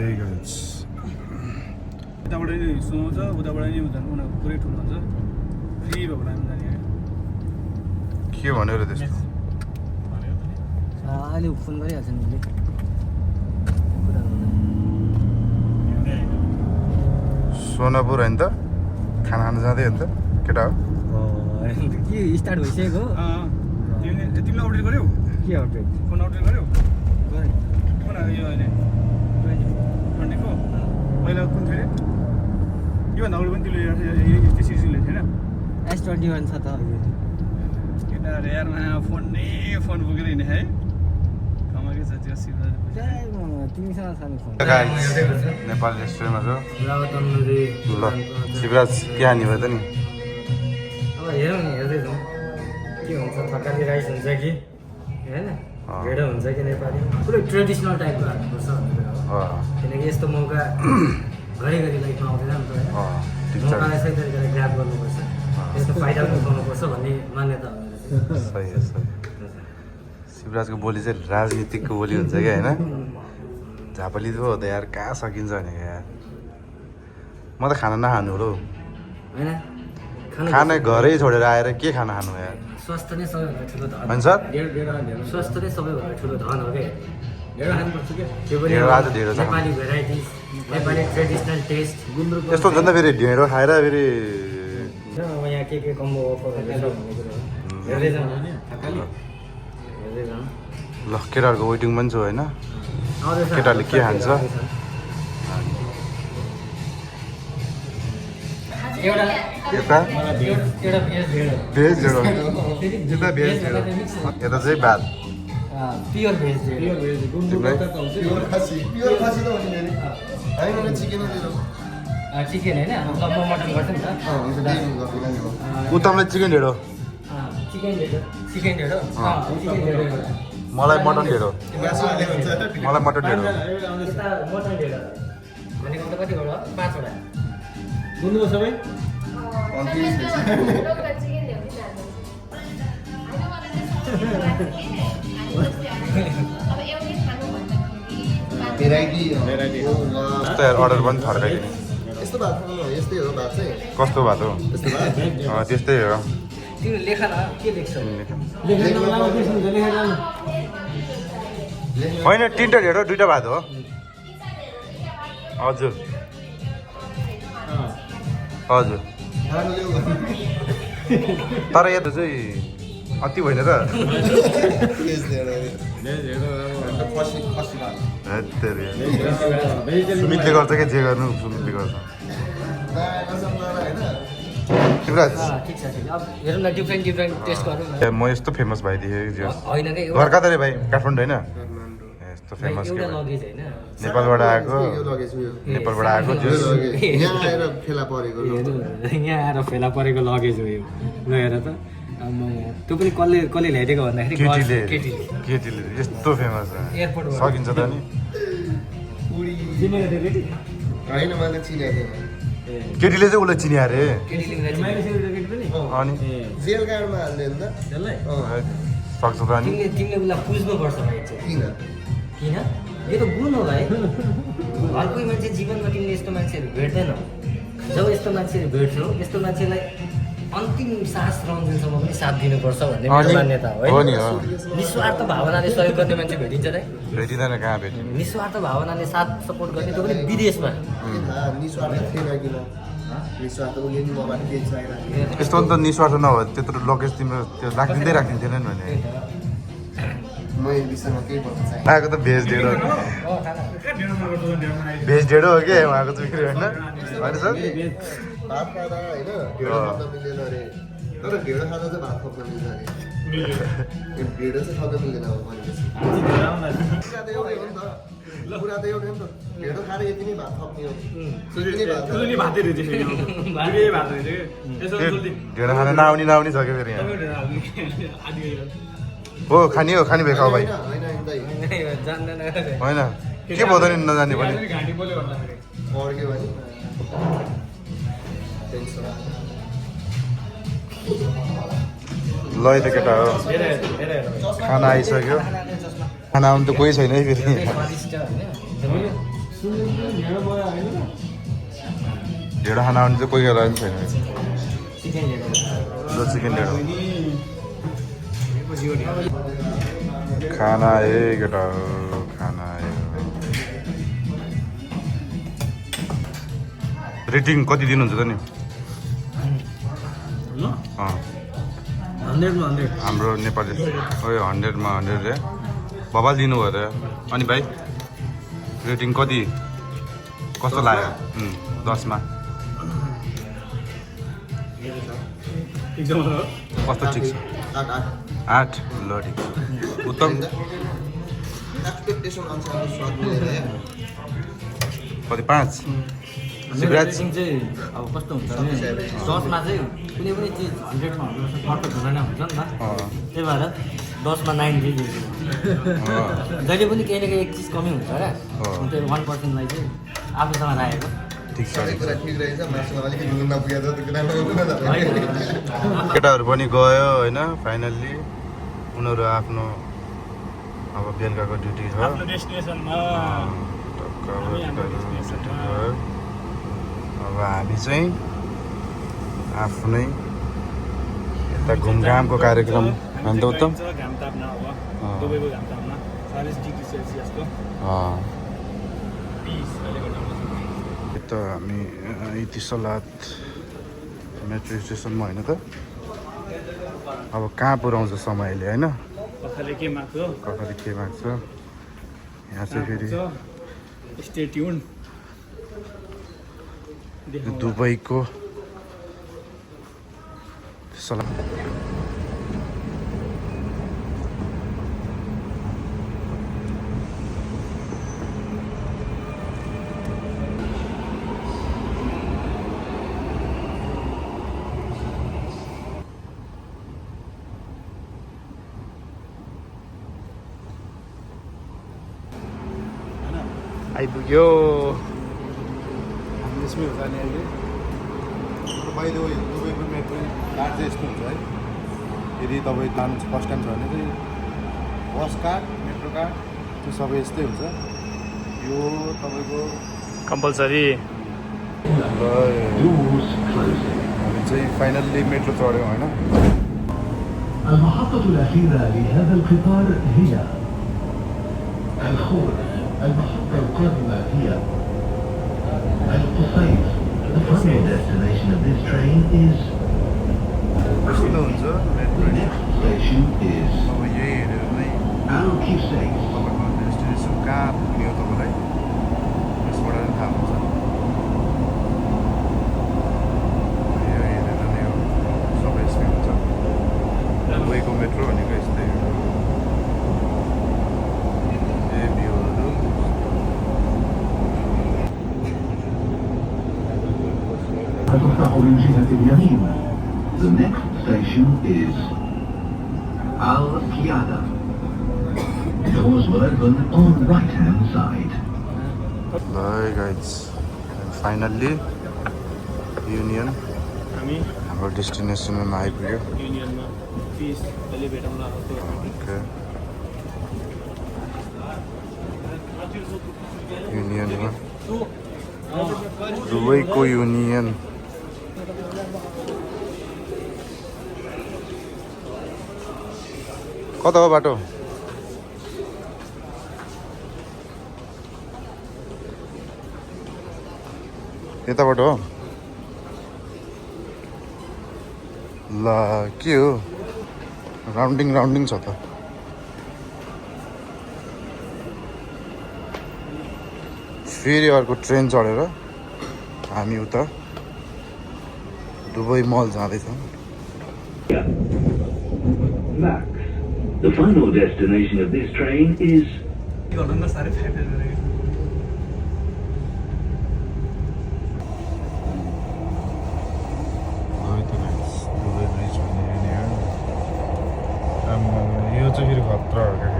Very good. उताबाट नि सुहाउँछ उताबाट नि उनीहरू पुरै ठुलो हुन्छ फ्री भएको टाइम जाने के भन्यो र त्यस्तो अहिले फोन गरिहाल्छ नि उसले सोनापुर होइन त खाना खान जाँदै हो नि त केटा हो के स्टार्ट भइसकेको तिमीले अपडेट गर्यौ के अपडेट फोन अपडेट गर्यौ कुन यो अहिले 20 को पहिला कुन थियो योभन्दा अगाडि पनि तिमीले यस्तै सिरिज ल्याएको थिएन S21 छ त केटाहरू यारमा फोन बोकेर हिँड्ने है कमाकै छ त्यो सिरिज तिमीसँग छ नि फोन नेपाली रेस्टुरेन्टमा छ तन्दुरी ल शिवराज के हानी भयो त नि अब हेरौँ नि हेर्दै जाउँ के हुन्छ थकाली राइस हुन्छ कि होइन ढेँडो हुन्छ कि नेपाली पुरै ट्रेडिसनल टाइपको हाल्नुपर्छ भन्ने कुरा हो किनकि यस्तो मौका घरिघरि लाइफमा आउँदैन नि त मौकालाई सही तरिकाले ग्राब गर्नुपर्छ यस्तो फाइदा पनि उठाउनुपर्छ भन्ने मान्यता हो मेरो सही हो सही शिवराजको बोली चाहिँ राजनीतिकको बोली हुन्छ क्या होइन झापली हो त यार कहाँ सकिन्छ भने यार म त खाना नखानु हो होइन खाना घरै छोडेर आएर के खाना खानु यार स्वास्थ्य नै सबैभन्दा ठुलो धन होइन सर स्वास्थ्य नै सबैभन्दा ठुलो धन हो क्या ढेँडो खानुपर्छ क्या त्यो पनि ढेँडो आज ढेँडो छ Nepali varieties Nepali traditional taste gundruk यस्तो हुन्छ नि त फेरि ढेँडो खाएर फेरि अब यहाँ के कम्बो अफरहरू छ भन्ने कुरा हो हेर्दै जाउँ हेर्दै जाउँ ल केटाहरूको वेटिङ पनि छु होइन आउँदैछ केटाहरूले के खान्छ एउटा यता एउटा भेज भेज ढेँडो ढेँडो यता भेज ढेँडो यता चाहिँ भात प्योर भेज ढेँडो चिकन होइन अब म मटन गर्छ नि त उत्तमले चिकन ढेँडो चिकन ढेँडो चिकन ढेँडो एउटा मलाई मटन ढेँडो मलाई मटन ढेँडो यता मटन ढेँडो भनेको त कतिवटा 5वटा गुन्द्रुक सबै यस्तो यार अर्डर पनि फर्काइदिने कस्तो भात हो त्यस्तै हो तिम्रो लेखा न के लेख्छ होइन 3टा ढेँडो 2टा भात हो हजुर हजुर तर यता चाहिँ अति भएन र सुमितले गर्छ क्या जे गर्नु सुमितले गर्छ शिवराज ठिक छ ठिक अब हेरौँ न डिफ्रेन्ट टेस्ट गरौँ न म यस्तो फेमस भइदिएँ होइन कि घर कता रे भाइ काठमाडौँ होइन यस्तो फेमस एउटा लगेज होइन नेपालबाट आएको जुस यहाँ आएर फेला परेको लगेज हो यो ल हेर त त्यो पनि कसले ल्याइदिएको भन्दाखेरि केटीले यस्तो फेमस एयरपोर्टबाट सकिन्छ त नि केटीले चाहिँ उसलाई चिने अरे अनि सक्छ त अनि तिमीले उसलाई पुज्नुपर्छ भाइ चाहिँ किन यो त गुण हो भाइ हर कोही मान्छे जीवनमा तिमीले यस्तो मान्छेहरू भेट्दैनौ जब यस्तो मान्छेहरू भेट्छौ यस्तो मान्छेलाई अन्तिम सास रहन्जेलसम्म पनि साथ दिनुपर्छ भन्ने मेरो मान्यता हो है निस्वार्थ भावनाले सहयोग गर्ने मान्छे भेटिन्छ त भेटिँदैन कहाँ भेटिन्छ निस्वार्थ भावनाले साथ सपोर्ट गर्ने त्यो पनि विदेशमा यस्तो नि त निस्वार्थ नभए त्यत्रो लगेज तिम्रो त्यो राखिदिँदैन नि भने उहाँको त भेज ढेँडो हो कि उहाँको चाहिँ फेरि होइन सर तर ढेँडो खाँदा चाहिँ भात खप्न मिल्छ अरे ढेँडो चाहिँ खाँदा मिल्दैन अब भनेपछि कुरा त एउटै हो नि त ढेँडो खाएर यति नै भात खप्ने हो ढेँडो खान नआउने छ क्या फेरि यहाँ हो खाने भए खाऊ भाइ होइन के भयो त नि नजाने पनि अड्क्यो भने ल है त केटा हो खाना आइसक्यो खाना आउनु त कोही छैन है फेरि ढेँडो खाना आउने चाहिँ कोही बेला पनि छैन चिकन ढेँडो जो चिकन ढेँडो खाना आयो केटा खाना आयो रेटिङ कति दिनुहुन्छ त नि 100 मा 100 हाम्रो नेपाली 100 मा 100 रे बबाल दिनुभयो अरे अनि भाइ रेटिङ कति कस्तो लाग्यो 10 मा कस्तो ठिक छ 8 ल ठिक छ उत्तम एक्सपेक्टेसन अनुसार स्वाद मिलेर कति 5 शिवराज रेटिङ चाहिँ अब कस्तो हुन्छ भने ससमा चाहिँ कुनै पनि चिज 100 मा 100% पर्फेक्ट हुँदैन हुन्छ नि त त्यही भएर 10 मा 9 दिइदिन्छु जहिले पनि केही न केही एक चिज कमी हुन्छ र त्यो 1% लाई चाहिँ आफूसँग राखेको ठिक छ कुरा ठिक रहेछ मासुमा अलिकति नुन नपुग्यो त कुरा केटाहरू पनि गयो होइन फाइनल्ली उनीहरू आफ्नो अब बेलुकाको ड्युटी छ आफ्नो डेस्टिनेसनमा अब हामी चाहिँ आफ्नै यता घुमघामको कार्यक्रम अन्त उत्तम घाम ताप्न अब दुबईको घाम ताप्न 40 डिग्री सेल्सियसको त हामी यति सलाद मेट्रो स्टेसनमा होइन त अब कहाँ पुऱ्याउँछ समयले होइन कथाले के माग्छ कहिले के माग्छ यहाँ चाहिँ फेरि स्टे ट्युन दुबईको सलाद आइपुग्यो हामी यसमै हो जाने अहिले बाहिर दुबईको मेट्रो कार्ड चाहिँ यस्तो हुन्छ है यदि तपाईँ जानु फर्स्ट टाइम छ भने चाहिँ बस कार्ड मेट्रो कार्ड त्यो सबै यस्तै हुन्छ यो तपाईँको कम्पलसरी हामी चाहिँ फाइनल्ली मेट्रो चढ्यौँ होइन المحطة الأخيرة لهذا القطار هي الخوف. المحطة القادمة هي القصيص. The final destination of this train is. यस्तो हुन्छ metro The next station is अब यही हेरेर नै Algeciras. तपाईँको डेस्टिनेसन कहाँ पुग्ने हो तपाईँलाई यसबाट नै थाहा हुन्छ यो हेरेर नै हो सबै यस्तै हुन्छ दुबईको मेट्रो भनेको यस्तै हो ए भ्यूहरू ستفتح من جهة اليمين. The next station is Al-Qiyada. Doors will open on the right-hand side. Bye guys. And finally Union हामी हाम्रो डेस्टिनेसनमा आइपुग्यो युनियनमा फिस कहिले भेटौँला ओके युनियनमा दुबईको युनियन कता हो बाटो यताबाट हो ल के हो राउन्डिङ छ त फेरि अर्को ट्रेन चढेर हामी उता दुबई मल जाँदैछौँ Max. The final destination of this train is Dubai bridge भन्ने नि हो यो चाहिँ फेरि खतरा हो क्या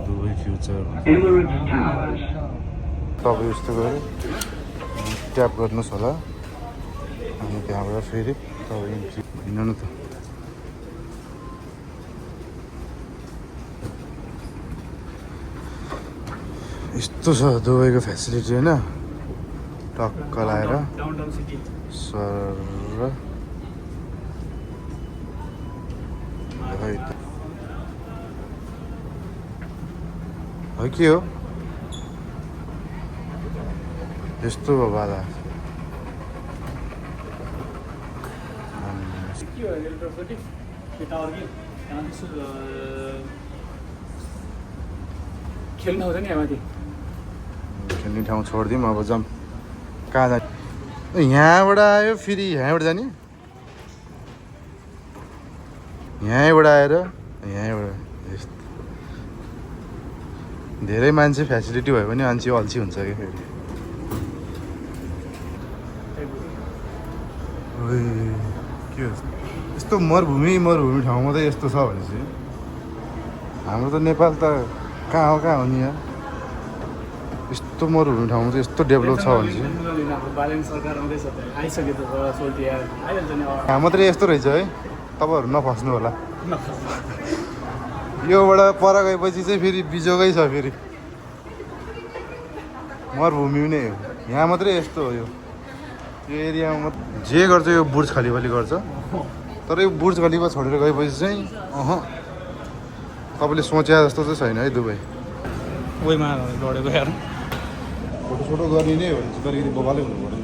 दुबई फ्युचर Emirates Towers. तपाईँ यस्तो गऱ्यो ट्याप गर्नुहोस् होला अनि त्यहाँबाट फेरि तपाईँ हिँड्नु न त यस्तो छ दुबईको फेसिलिटी होइन टक्क लाएर डाउनटाउन सिटी सर हो के हो यस्तो भयो बाधा के हो इलेक्ट्रोसिटी त्यो टावर कि त्यहाँ त्यसो खेल्नु आउँछ नि माथि खेल्ने ठाउँ छोडिदिउँ अब जाऊँ कहाँ जाने यहाँबाट आयो फेरि यहाँबाट जाने यहीँबाट आएर यहीँबाट यस्तो धेरै मान्छे फेसिलिटी भयो भने मान्छे अल्छी हुन्छ क्या फेरि के हो यस्तो मरुभूमि ठाउँमा त यस्तो छ भनेपछि हाम्रो त नेपाल त कहाँ हो नि यहाँ यस्तो मरुभूमि ठाउँमा चाहिँ यस्तो डेभलप छ भने चाहिँ बालेन सरकार आउँदैछ त आइसक्यो त सोल्टी आइहाल्छ नि यहाँ मात्रै यस्तो रहेछ है तपाईँहरू नफस्नु होला योबाट पर गएपछि चाहिँ फेरि बिजोगै छ फेरि मरुभूमि नै हो यहाँ मात्रै यस्तो हो यो एरियामा जे गर्छ यो बुर्ज खलिफाले गर्छ तर यो बुर्ज खलिफा छोडेर गएपछि चाहिँ तपाईँले सोचे जस्तो चाहिँ छैन है दुबई ओइमा लडेको यार फोटो गर्ने नै हो भने चाहिँ अलिकति बबालै हुनु पऱ्यो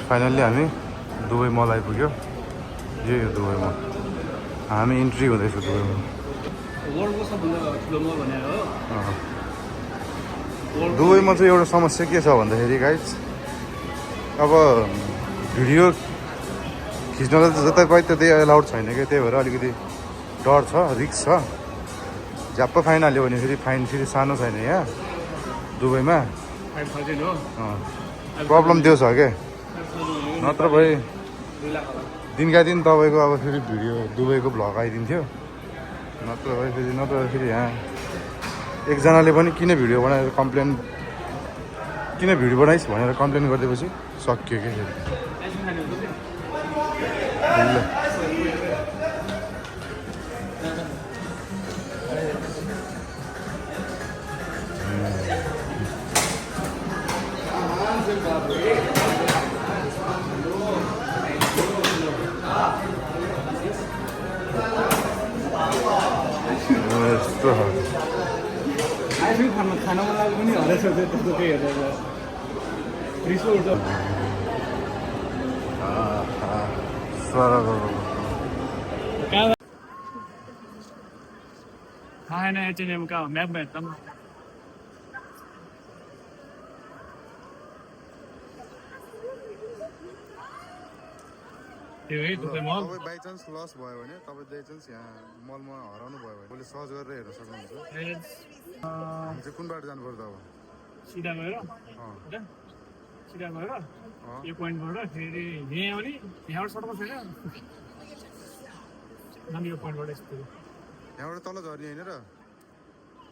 फाइनल्ली हामी दुबई मल आइपुग्यो यही हो दुबई मल हामी इन्ट्री हुँदैछौँ दुबईमा वर्ल्डको सबभन्दा ठुलो मल भनेर हो दुबईमा चाहिँ एउटा समस्या के छ भन्दाखेरि गाइज अब भिडियो खिच्नलाई त जता पाइ त्यतै एलाउड छैन क्या त्यही भएर अलिकति डर छ रिस्क छ झ्याप्प फाइन हाल्यो भने फाइन फेरि सानो छैन यहाँ दुबईमा 5,000 हो प्रब्लम त्यो छ क्या नत्र भए दिनका दिन तपाईँको अब फेरि भिडियो दुबईको भ्लग आइदिन्थ्यो नत्र फेरि यहाँ एकजनाले पनि किन भिडियो बनाएर कम्प्लेन किन भिडियो बनाइस् भनेर कम्प्लेन गरिदिएपछि सकियो क्या फेरि यस्तो खाना मन लाग्यो पनि हरेछ त्यस्तो केही हेरेर रिसो उठ्छ कहाँ है ना एचएनएम का मैप में एकदम त्यो है दुबई मल तपाईँ बाई चान्स लस भयो भने तपाईँ बाई चान्स यहाँ मलमा हराउनु भयो भने तपाईँले सर्च गरेर हेर्न सक्नुहुन्छ हामी चाहिँ कुन बाटो जानु पर्छ अब सिधा गएर सिधा गएर यो पोइन्टबाट फेरि यहाँ आउने यहाँबाट सर्टमा छैन अनि यो पोइन्टबाट यस्तो यहाँबाट तल झर्ने होइन र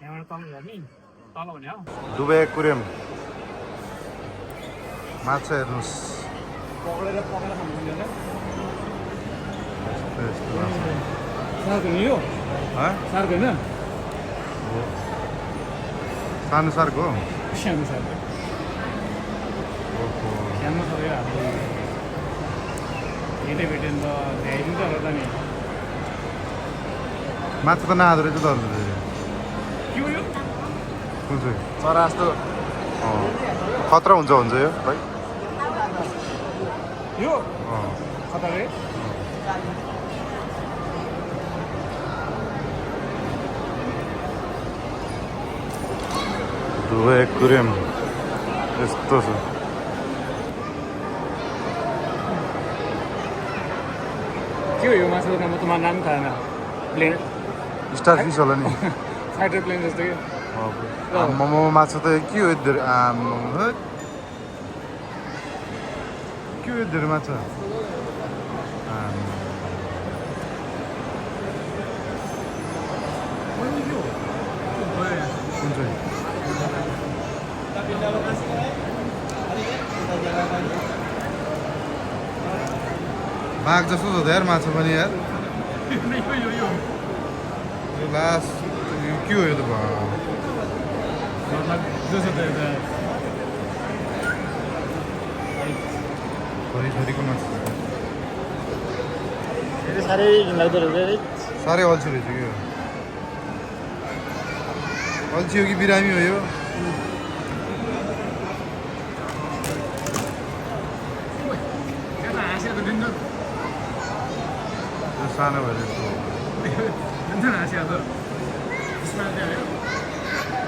यहाँबाट तल झर्ने तल भने हो दुबई एक्वेरियम माछा हेर्नुहोस् पक्रेर खानु मिल्दैन सार्क नि यो सार्क होइन सानो सार्क हो सानो सार्क सानो छ यो हाम्रो भेटेँ त भ्याइदिन्छ होला त नि माछा त नआदो रहेछ त अरू के हो यो कुन चाहिँ चरा जस्तो खतरा हुन्छ यो है यो खतरा रे दुबई एक्वेरियम यस्तो छ के हो यो माछाको नाम तुम्हारा नाम थाहा न प्लेन स्टार फिस होला नि फाइटर प्लेन जस्तो के मोमो माछा त के हो यद्धर के हो यद्धर माछा कुन चाहिँ बाघ जस्तो छ त यार माछा पनि यार यो यो लास्ट यो के हो यो त जस्तो त एउटा छोरीको माछा साह्रै घिनलाग्दो रहेछ साह्रै अल्छी रहेछ कि यो अल्छी हो कि बिरामी हो यो हाँसेर त दिन्छ यो सानो भएर यस्तो हो दिन्छ हाँसेर त त्यसमा चाहिँ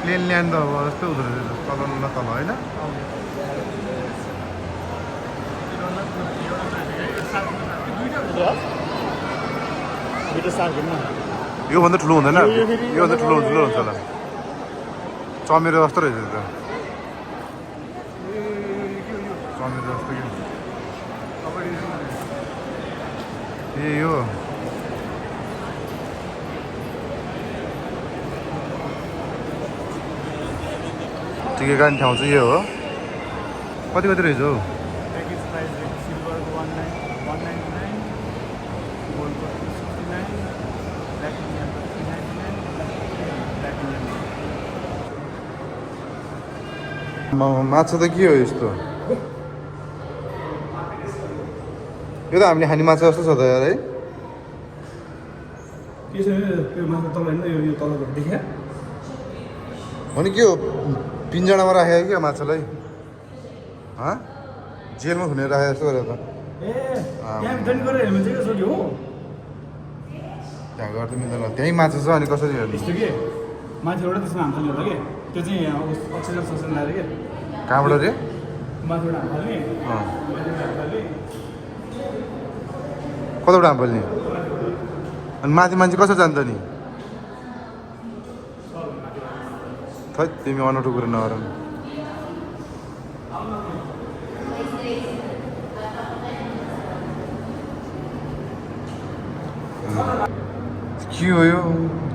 प्लेन ल्यान्ड त अब जस्तै हुँदो रहेछ तल न तल होइन दुईवटा साग हेर्नु योभन्दा ठुलो हुँदैन योभन्दा ठुलो हुन्छ होला चमेरो जस्तो रहेछ त्यो चमेरो जस्तो कि ए यो टिकट काट्ने ठाउँ चाहिँ यो हो कति कति रहेछ हौ प्याकेज प्राइस सिल्भरको 199 गोल्डको 269 प्ल्याटिनियमको 399 माछा त के हो यस्तो यो त हामीले खाने माछा जस्तो छ त यार है के छ त्यो माछा तल होइन यो तलको देखिया अनि के हो पिन्जडामा राखेको क्या माछालाई जेलमा खुनेर राखेको जस्तो गरेर त ए यहाँ भित्र गरेर हेर्नु चाहिँ कसरी हो त्यहाँ गर्दा मिल्दैन त्यहीँ माछा छ अनि कसरी हेर्नु यस्तो के माथिबाट त्यसमा हाम फाल्ने होला कि त्यो चाहिँ अक्सिजन सक्सिजन लगाएर के कहाँबाट रे माथिबाट हाम फाल्ने कताबाट हाम फाल्ने अनि माथि मान्छे कसरी जान्छ नि खै तिमी अनौठो कुरो नगर के हो यो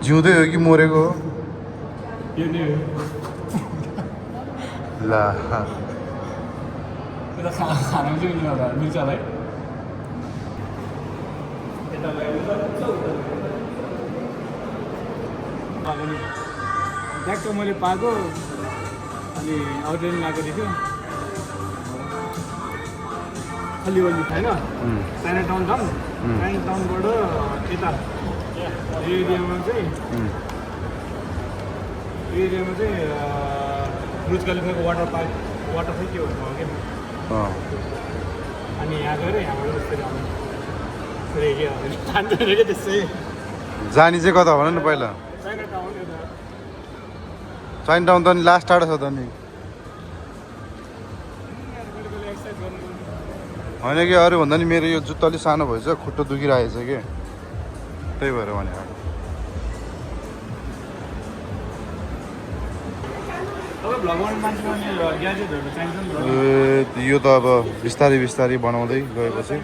जिउँदै हो कि मरेको हो यो नै हो ल त्यो त खाना चाहिँ मिल्छ होला है ट्याक्क मैले पाएको अनि आउटलाइन लगाएको देख्यो अलि अलि होइन चाइना टाउन जाउँ चाइना टाउनबाट यता यो एरियामा चाहिँ बुर्ज खलिफाको वाटर पार्क के हो क्या अनि यहाँ गएर यहाँबाट त्यसरी आउनु के के त्यसै जाने चाहिँ कता भन न पहिला चाइना टाउन यता चाइना टाउन त अनि लास्ट टाढो छ त नि एक्सर्साइज गर्नु होइन कि अरू भन्दा नि मेरो यो जुत्ता अलिक सानो भएछ खुट्टा दुखिरहेको छ कि त्यही भएर भने तपाईँ भ्लग गर्ने मान्छेमा ग्याजेटहरू चाहिन्छ नि त यो त अब बिस्तारै बिस्तारै बनाउँदै गएपछि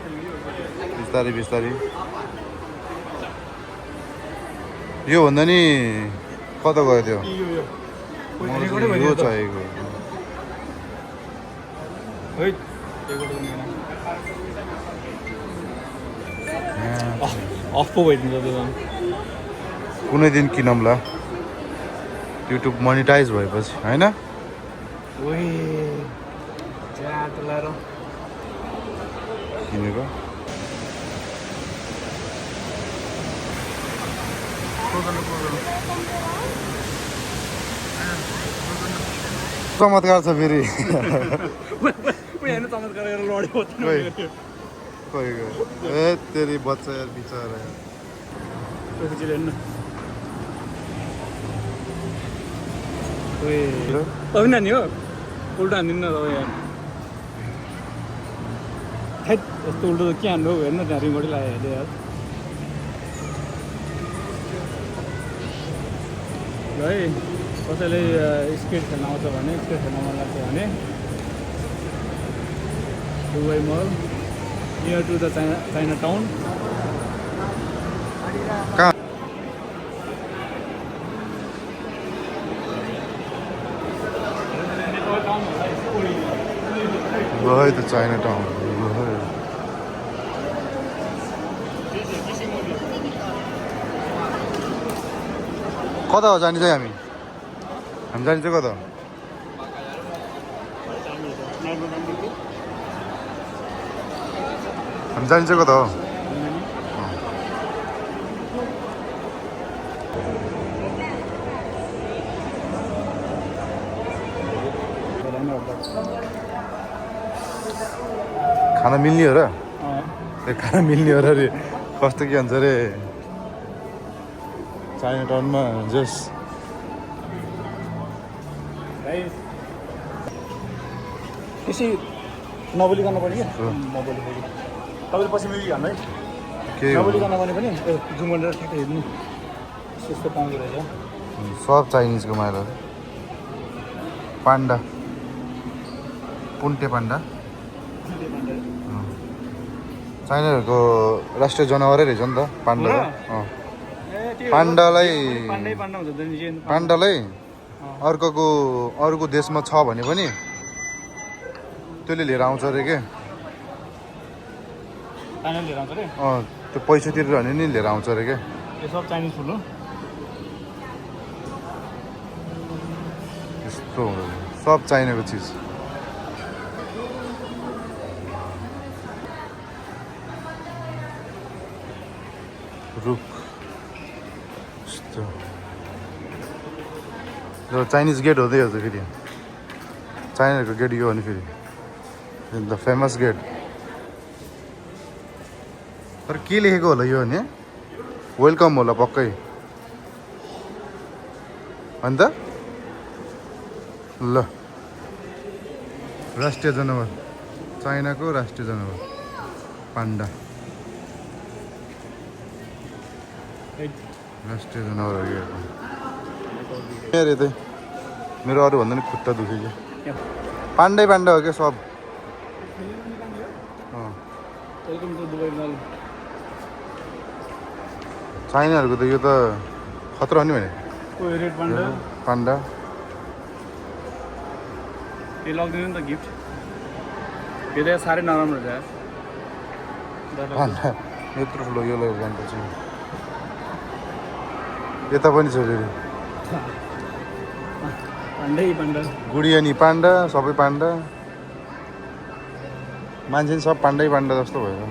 बिस्तारै यो भन्दा नि कता गयो त्यो मलाई चाहिँ यो चाहिएको अफ पो भइदिन्छ त्यो कुनै दिन किनौँला युट्युब मोनिटाइज भएपछि होइन किनेर चमत्कार छ फेरि चमत्कार गरेर लड्यो खोइ ए तेरी बच्चा यार बिचरा यार तपाईँ नानी हो उल्टा हानिदिनु न तपाईँ यहाँ हैट यस्तो उल्टो त के हान्नु हेर्नु त्यहाँ रिमोटै लाग्यो अहिले यार ल है कसैले स्केट खेल्न आउँछ भने स्केट खेल्न मन लाग्छ भने Dubai mall near to the China town कहाँ गयो त चाइना टाउन कता हो जाने चाहिँ हामी जाने चाहिँ कता हो हामी जाने चाहिँ कता हो खाना मिल्ने हो र खाना मिल्ने हो र अरे कस्तो के भन्छ अरे चाइना टाउनमा जस त्यसै नबोली गर्न पर्ने क्या नबोली तपाईँले पछि म्युजिक हाल्नु है के नबोली गर्न पर्ने पनि जुम गरेर ठ्याक्कै हेर्नु त्यस्तो पाउँदो रहेछ सब चाइनिजको माइल पान्डा पुन्टे पान्डा चाइनाहरूको राष्ट्रिय जनावरै रहेछ नि त पान्डा पान्डालाई पान्डालाई अर्को देशमा छ भने पनि त्यसले लिएर आउँछ अरे के लिएर आउँछ अरे त्यो पैसा तिरेर भने नि लिएर आउँछ अरे के यो सब चाइनिज फुड हो त्यस्तो हुँदैन सब चाइनाको चिज रुख यस्तो यो चाइनिज गेट हुँदै हो त फेरि चाइनाहरूको गेट यो हो नि फेरि द फेमस गेट तर के लेखेको होला यो नि वेलकम होला पक्कै अन्त ल राष्ट्रिय जनावर चाइनाको राष्ट्रिय जनावर पान्डा राष्ट्रिय जनावर हो यो अरे त मेरो अरू भन्दा नि खुट्टा दुख्यो क्या पान्डै पान्डा हो क्या सब चाइनाहरूको त यो त खतरा हो नि भने रेड पान्डा पान्डा यो लगिदिनु नि त गिफ्ट यो त साह्रै नराम्रो रहेछ पान्डा यत्रो ठुलो यो लगेर जानुपर्छ यता पनि छ फेरि पान्डै पान्डा गुडिया नि पान्डा सबै पान्डा मान्छे सब पान्डै पान्डा जस्तो भयो